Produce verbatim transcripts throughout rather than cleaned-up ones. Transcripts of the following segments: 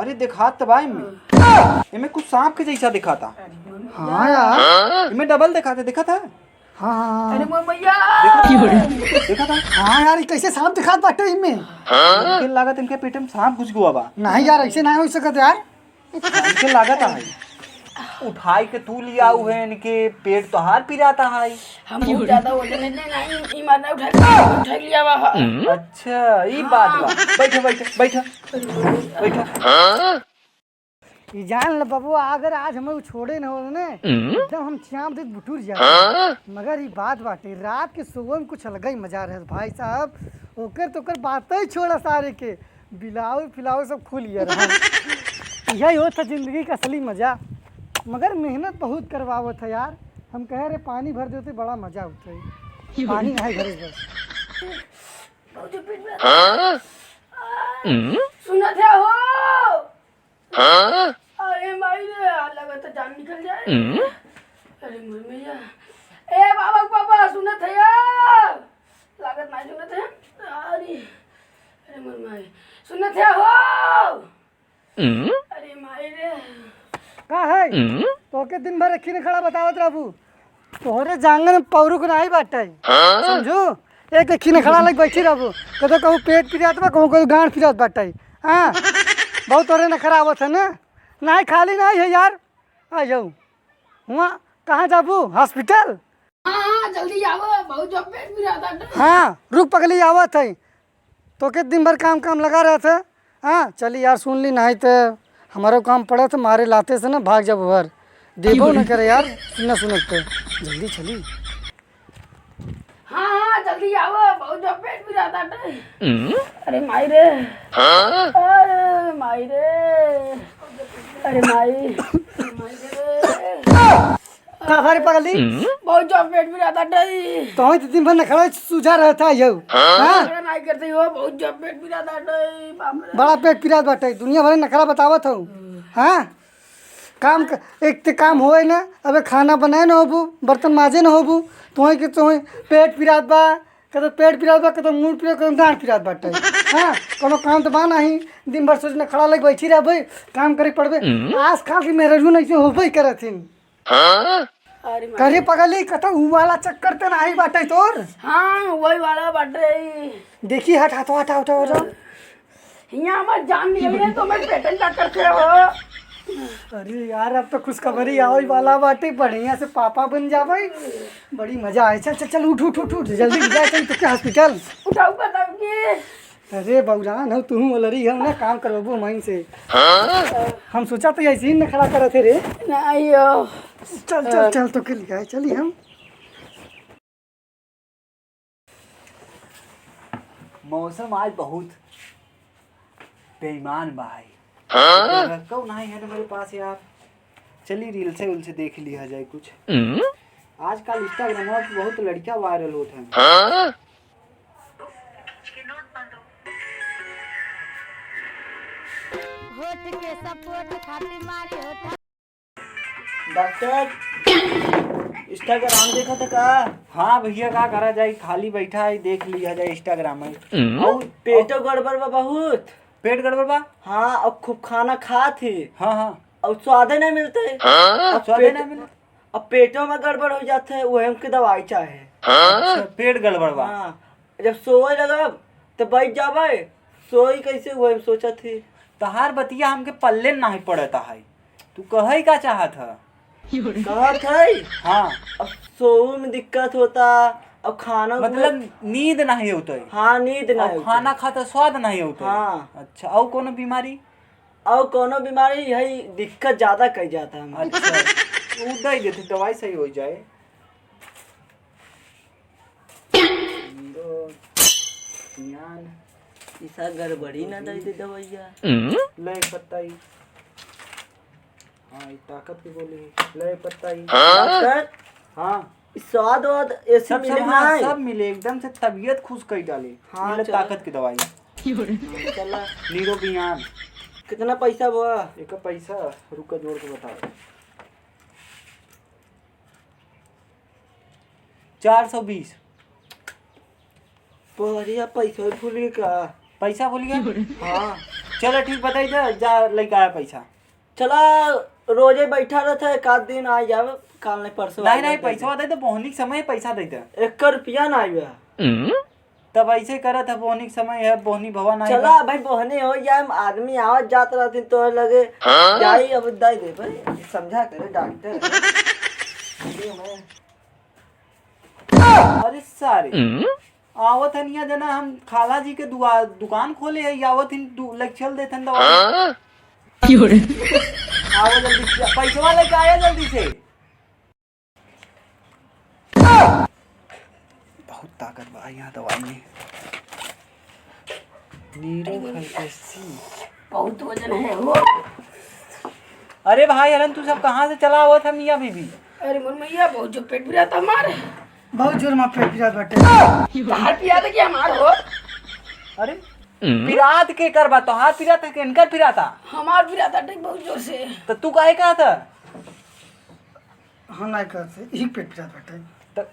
अरे, देखात त बा एमे। एमे कुछ सांप के जैसा देखाता। हाँ यार। एमे डबल देखाते, देखा था? हाँ, हाँ, हाँ। अरे मोर मैया। देखा था? हाँ यार, ई कैसे सांप देखात बाटे इनमें? इनके लागत इनके पेट में सांप घुस गवा बा। नहीं यार, ऐसे नहीं हो सकत यार। इनके लागत है। उठाई के तू लियाऊ है, इनके पेट तोहार पिराता है। हम बहुत ज्यादा वजन है, नहीं, नहीं, ई मार ना उठा, उठा लिया बा। अच्छा, ई बात बा। हाँ। बैठो, बैठो, बैठो। बैठो। ई जान ल बबुआ, अगर आज हमें उ छोड़े न हो ने, एकदम हम चाप देत बुटुर जाते। मगर ई बात बाटे, रात के सोवे में कुछ अलग ही मजा रहे भाई साहब। ओकर तो ओकर बात ही छोड़ा सारे के, बिलाउर फिलाउर सब खुल गया रहा। यही होत है जिंदगी का असली मजा। मगर मेहनत बहुत करवावत है यार। हम कहे रे पानी भर देते बड़ा मजा होता है। पानी नहीं भरे बस। बहुत पेट में। हाँ? सुनत है हो? हाँ? अरे माई रे, आ लगत है जान निकल जाए। अरे मोर मैया। ए बाबा के पापा, सुनत है यार? लागत नहीं सुनत है। अरे, अरे मोर माई। सुनत है हो? अरे माई रे। का है? तोके दिन भर एक ही नखड़ा बतावत रहबू। तोहरे जांगन में पौरुख नाही बाटे। समझू? एक, एक ही नखड़ा लग बैठी रहबू। कदो कहूँ पेट पिरात बा, कहूँ, कहूँ गांड पिरात बाटे। हाँ? बहुत तोरे नखड़ा आवत है ना? नाही, खाली नाही है यार। आ जाऊ। हुआ कहाँ जाबू? हॉस्पिटल? हाँ, हाँ, जल्दी आवो, बहुत जोर पेट पिरात बाटे। हाँ, रुक पगली, आवत है। तोके दिन भर काम, काम लगा रहत है। हाँ, चली यार, सुन ली, नाही त हमारो काम पड़त है, मारे लाते से ना भाग जाबू घर। देबो न करे यार, सुनना सुनत तो। जल्दी चली। हाँ, हाँ, जल्दी आवो, बहुत जोर पेट पिरात बाटे। अरे माई रे। अरे माई रे। अरे माई। अरे माई रे। का भरे पगली? बहुत जोर पेट पिरात बाटे। तो ही तो दिन भर नखड़ा सूझा रहत है यौ। हाँ? हाँ? नखड़ा नाही करते हो, बहुत जोर पेट पिरात बाटे, बाप रे। बड़ा पेट पिरात बाटे, दुनिया भर नखड़ा बतावत हो। हाँ? काम क-, एक ते काम होए ना, अबे खाना बनाए ना होबू, बर्तन माजे ना होबू, तोहे के तोहे पेट पिरात बा, कतो पेट पिरात बा, कतो मुंह पिरात, कतो गांड पिरात बाटे। हाँ, कोनो काम तो बा नाही, दिन भर सोच नखड़ा लग बैठी रहबे, काम करे पड़बे। आजकल की मेहरारू नहीं से होबे करत हिन। अरे माई। करे पगली, कतो ऊ वाला चक्कर ते नाही बाटे तोर? हाँ, वही वाला बाटे। देखी, हट, हटो, हटो, हटो, हटो। हियाँ हमार जान निकल गई तो मैं पेटन का करते हो। अरे यार, अब तो खुशखबरी आवई वाला बाटे, बढ़िया से पापा बन जाबे, बड़ी मजा आए। चल, चल, चल, उठ, उठ, उठ, उठ, जल्दी ले जाए, चल, तो क्या हॉस्पिटल? उठाऊ बताऊ के? अरे बौरान हो, तू ओलरी हो ना, काम करबू माइन से। हम सोचा तो ऐसे ही नखड़ा करत है रे। नहीं हो। चल, चल, चल, तो के लिया चली हम। मौसम आज बहुत बेईमान बा है। हाँ? रखो नहीं है हमारे पास यार। चली रील से उल से देख लिया जाए कुछ। आजकल Instagram पे बहुत लड़कियां वायरल होत हैं। हाँ? होठ के सपोर्ट खातिर मारी होठ। डॉक्टर, Instagram देखत है का? हाँ भैया, का करा जाए, खाली बैठा है, देख लिया जाए Instagram में। और पेटो गड़बड़ बा बहुत। पेट गड़बड़ बा? हाँ, और खूब खाना खात ही। हाँ, हाँ। और स्वादे नहीं मिलते। हाँ? अब स्वादे पेट, नहीं मिलते? अब पेटो में गड़बड़ हो जाते है, वही हमके दवाई चाहे। अच्छा, पेट गड़बड़ बा। हाँ, जब सोए लगब तो बैठ जाबे, सोई कैसे हुए हम सोचत ही। तहार बतिया हमके पल्ले नहीं पड़ता है, तू कहे का चाहत है? कहत है। हाँ। अब सोए में दिक्कत होता, अब खाना मतलब हुए नींद नहीं होता है। हाँ, नींद नहीं अब होता खाना है। खाता स्वाद नहीं होता है। हाँ। अच्छा, और कोनो बीमारी? और कोनो बीमारी है, दिक्कत ज्यादा कर जाता है हमको। अच्छा, उ दे देते, दवाई सही हो जाए। नीरो, ज्ञान। इसा गड़बड़ी ना दे दे दवाइया। ले पत्ता ही। हाँ, ये ताकत की गोली। ले पत्ता ही। डॉक्टर? हाँ। स्वाद वाद ऐसे सब, मिले सब, हाँ, नहीं? सब मिले, एकदम से तबीयत खुश कर डाले। हाँ, मिले चलो। ताकत की दवाई। चला। नीरो बियान। कितना पैसा बा? एक पैसा, रुका जोड़ के बताओ। चार सौ बीस। बढ़िया पैसा भूल गए का? पैसा भूल गया? हाँ। चला ठीक, बताई दे, जा लइका आया पैसा। चला, रोजे बैठा रहता है, एक आध दिन आ जावे, काल नहीं परसों आ नहीं, नहीं, जावे, दे दे। पैसवा दे दे, बोहनी के समय पैसा दे दे। एक रुपया ना आवे। तब ऐसे करत है, बोहनी के समय है, बोहनी भवा नहीं चला बा। भाई, बोहनी हो जाए, आदमी आवत जात रहती तो लगे हाँ? जाई, अब दे दे भाई, समझा करे डॉक्टर। अरे सारे, आवत हन यहाँ जना, हम खाला जी के दुआ-, दुकान खोले है, आवत हिन दु-, लग चल देथन दवा। हाँ? क्यों रे? आवा जल्दी से, पैसवा लेके आया जल्दी से। बहुत ताकत बा यहाँ दवाई में। नीरू खलकेसी। बहुत वजन है वो। अरे भाई हलन, तू सब कहाँ से चला आवत है मियाँ बीबी? अरे मोर मैया, बहुत जो पेट पिरात हमार। बहुत जोर में पेट पिरात बाटे। तहार पिरात कि हमार हो? अरे पिरात के कर बा, तोहार पिरात है कि इनकर पिराता? हमार पिरात बाटे बहुत जोर से। तो तू काहे कहत है? हाँ, ना कहत है, यही पेट पिरात बाटे। त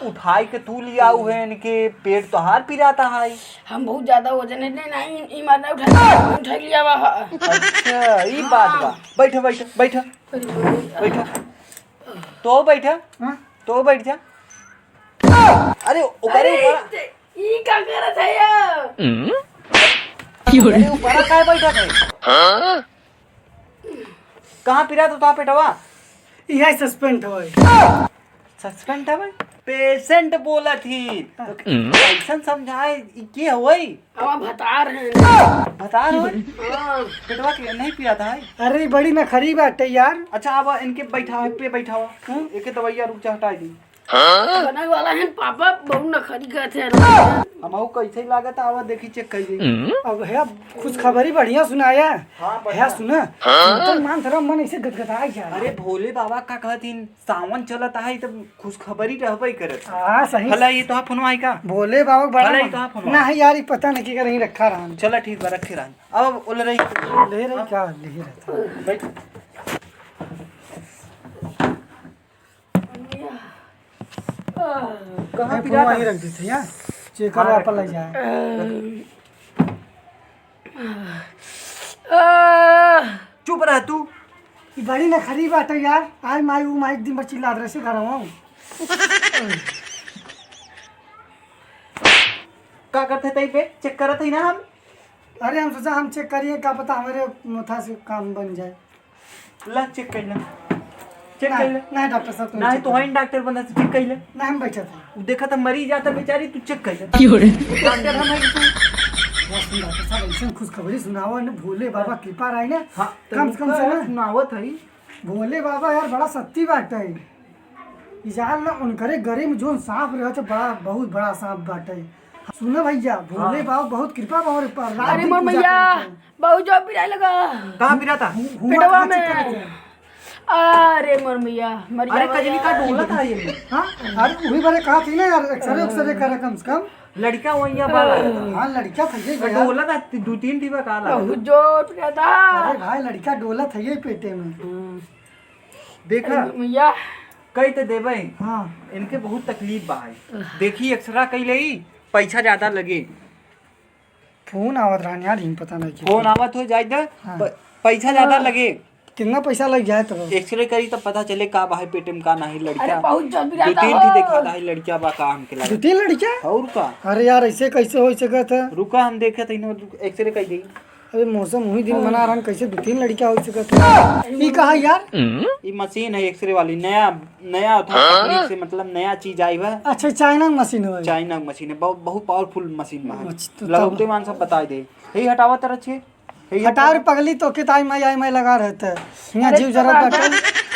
उठाई के तू लियाऊ है इनके, पेट तोहार पिराता है। हम बहुत ज्यादा वजन है, नहीं, नहीं, ई मार ना उठा, उठा लिया वा। अच्छा, ई बात बा। हाँ। बैठ, बैठ, बैठ, अरे बाप रे। बैठ। तो बैठ। हाँ? तो बैठ जा। अरे, ओकरे अरे, ऊपर। ई, ई का करत है ये? अरे, ऊपर काहे बैठत है? हाँ? कहाँ पिरात होता पेटवा? यह सस्पेंट हवे। सस्पेंट हवे? पेशेंट बोलत ही। तो कैसन समझाए, ई के हवे? हमार भतार है। भतार हवे? हाँ। पेटवा के नहीं पिरात है? अरे, बड़ी नखरी बाटे यार। अच्छा, अब इनके बैठावे, पे बैठावा। हम्म? एके दवाइया रुक जा, हटाई दी। हाँ? बने वाला है पापा, बहुत नखरी करत है। हमहू कैसे लागत, आवा देखी, चेक कर ली। अब है, खुशखबरी बढ़िया सुनाया। हाँ, बढ़िया। है, सुना। हाँ? सुनते मान थोड़ा मन ऐसे गदगदाई जा। अरे भोले बाबा का कहत हिन, सावन चलत है, तब खुशखबरी रहबे करत। हाँ, सही। भला ये तो फोन आई का? भोले बाबा का बड़ा भला ये मन-, तो फोन ना आई। है यार, ये पता नहीं कि कहीं रखा रहा। चला ठीक बा, रखे रहा। अब उल रही। ले रही का? ले रहता। बैठ। कहाँ ए, पिरात फोन वहीं है? रख देते यार, चेक करवा हाँ, पर ले रख जाए। चुप रह तू। ई बड़ी नखरी बाटे यार, आई माई, ऊ माई, दिन भर चिल्लात रहे से घर में। का करते तई पे? चेक करत ही ना हम। अरे, हम सोचा हम चेक करिए, का पता हमारे माथा से काम बन जाए। ला, चेक कर ले। चेक नहीं, कर ले। नहीं, डॉक्टर साहब, तुम नहीं, चेक तो करो। वहीं डॉक्टर बना से चेक कर ले। नहीं, हम बैठे थे। उ देखा था मरीज आता बेचारी, तू चेक कर ले। क्यों रे? डॉक्टर हम हैं कि तू? बस तुम डॉक्टर साहब, ऐसे खुशखबरी सुनाओ ना, भोले बाबा कृपा रही ना। हाँ, तो कम से कम रुका, से ना। सुनावत है। भोले बाबा यार, बड़ा सत्ती बात है। ई जाल ना, उनकरे गरे में जोन सांप रहे, तो बड़ा, बहुत बड़ा सांप बाटे। सुनो भैया, भोले हाँ। बाबा बहुत कृपा बा हमरे पर। रात अरे दिन मोर पूजा मैया, करत हैं। बहुत जोर पिराए लगा। कहाँ पिराता? हु-, हुआ पेटवा कहाँ में। चक्कर है? अरे मोर मैया, मर अरे जावा कजली का यार। डोला था ये में। हाँ? अरे वही बारे कहा थी ना यार, एक्सरे, एक्सरे करे कम से कम। लड़का वही या बाला है। हाँ, लड़का था ये तो यार। डोला था, दो तीन टीबा का लगा। बहुत जोर पिराता। अरे भाई, लड़का डोला था ये पेटे में। हम्म। देखा? अरे मैया। कई तो देबे। हाँ। इनके बहुत तकलीफ बा है। देखी, एक्सरा कई लेई, पैसा ज्यादा लगे। फोन आवत रहन यार, हिम पता नहीं क्यों। फोन आवत हो जाए तो हाँ। प-, पैसा ज्यादा हाँ। लगे। कितना पैसा लग जाए तो? एक्सरे करी तब पता चले का बा है पेट में, का नहीं। लड़का अरे बहुत जल्दी दो रहता तीन हो। ठी देखा था है लड़का बा का हमके लगे। दो तीन लड़का? और का? अरे यार, ऐसे कैसे हो सकत है? रुका, हम देखे थे, इन्हों एक्सरे कर दी। अबे मौसम वही दिन बना रहन, कैसे दो तीन लड़का हो सकत है? ई कहा यार? ई मशीन है एक्सरे वाली, नया, नया था हाँ? तकनीक से, मतलब नया चीज आई बा। अच्छा, चाइना के मशीन है। चाइना के मशीन है, बहुत, बहुत पावरफुल मशीन बा। अच्छा, तो लगौते तब मान सब बताई दे। हे हटावा तरह छे। हे हटाव रे पगली, तो के ताई माई आई माई लगा रहता है। यहाँ अरे जीव तो जरा बाबा। बाटे।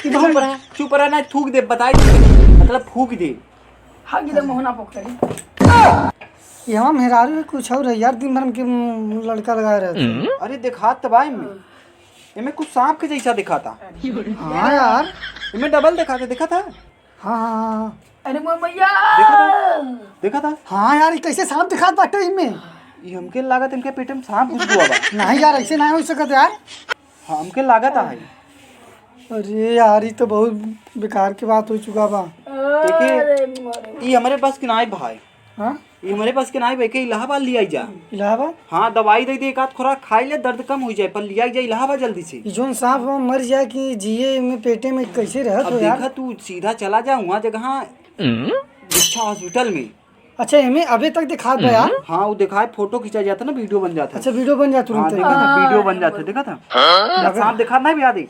कि चुप बहुत रहा, चुप रहा, ना थूक दे, बताई दे। मतलब फूक दे। हाँ, गिरे मोहना पोखरी। ये हम मेहरारू है, कुछ और है यार, दिन भर में के, उम, लड़का लगाए रहते हैं। अरे, देखात त बा एमे। एमे कुछ सांप के जैसा दिखाता। हाँ यार। एमे डबल दिखाता, दिखाता? हाँ, हाँ, हाँ। अरे मोर मैया। देखा था? देखा था? हाँ यार, ये कैसे सांप दिखात बाटे इनमें? ये हमके लागत इनके पेट में सांप घुस गया बा। नहीं यार, ऐसे नहीं हो सकत यार। हाँ, हमके लागत है। अरे यार, ये तो बहुत बेकार की बात हो चुका बा। अरे देखे, मरे। ये हमारे बस के ना आए भाई। हाँ? ये हमरे पास के नाई बा, एके इलाहाबाद लियाई जा। इलाहाबाद? हाँ, दवाई दे दे, एक आध खुराक खाई ले, दर्द कम होइ जाए, पर लियाई जा इलाहाबाद जल्दी से। ई जौन सांप वाप मर जाए कि जिए में पेटे में कैसे रहत अब हो यार? देखा, तू सीधा चला जा वहाँ जगह दीक्षा हॉस्पिटल में। अच्छा, एमे अबे तक दिखात बा यार? हाँ, वो दिखाए, फोटो खींचा जाता ना, वीडियो बन जाता है। अच्छा, वीडियो बन जाता हाँ, तुरंत। देखा था, वीडियो बन जाता है, देखा था? या सांप दिखा ना भी याद है?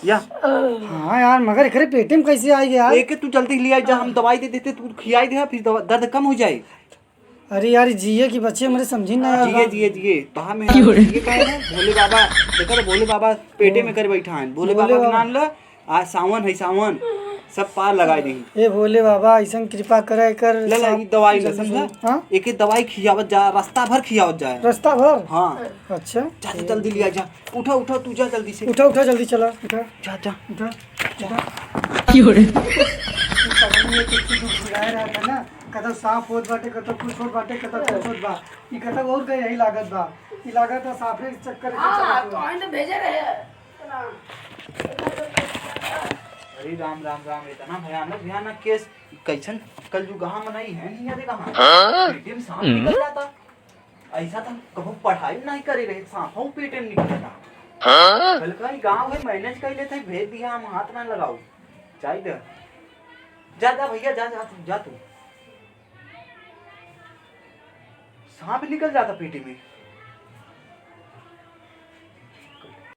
या हाँ यार, मगर एकरे पेटे में कैसे आई यार? एके तू जल्दी लियाई जा, हम दवाई दे देते, तू खियाई दे, फिर दवा-, दर्द कम होइ जाए। अरे यार, जिए कि बचे हमरे समझी ना यार। जिए, जिए, जिए। कहाँ में क्यों रे? जिए काहे ना? भोले बाबा, देखा तो भोले बाबा पेटे में करे बैठा है। भोले भोले बाबा के बाबा। नाम लो, आज सावन है, सावन, सब पार लगाई देही। ए भोले बाबा, ऐसन कृपा करे कर ले, ले, सब ई दवाई ले, जल्दी समझा? से। हाँ? एक, एक दवाई खियावत जा, रास्ता भर खियावत जाए। रास्ता भर? हाँ। अच्छा। जा, जा, जल्दी लिया जा। उठा, उठा, तू जा जल्दी से। उठा, उठा, जल्दी चला, उठा। जा, जा। उठा, उठा। क्यों रे? तू पता नहीं है, कुछ कुछ बुलाए रहा था ना, कतौ सांप होत बाटे, कतौ कुछ होत बाटे, कतौ कुछ होत बा। ई कतौ और गए यही लागत बा। ई लागत बा सांपे के चक्कर के हाँ, चलत बा। कौन तो भेजे रहे? अरे राम, राम, राम, इतना भयानक, भयानक केस, कैसन कलयुग, हाँ, मनई है नहीं, अरे कहाँ? हाँ? पेटे में सांप निकल जाता। ऐसा तो कबो पढ़ाई नहीं करे रहे, सांप हो पेटे में निकल जाता। हाँ? कल का ही गाँव है, मैनेज कर लेते, भेज दिया, हम हाथ ना लगाओ, जाए दे। जा, जा भैया, जा, जा तू, जा तू। सांप निकल जाता पेटे में।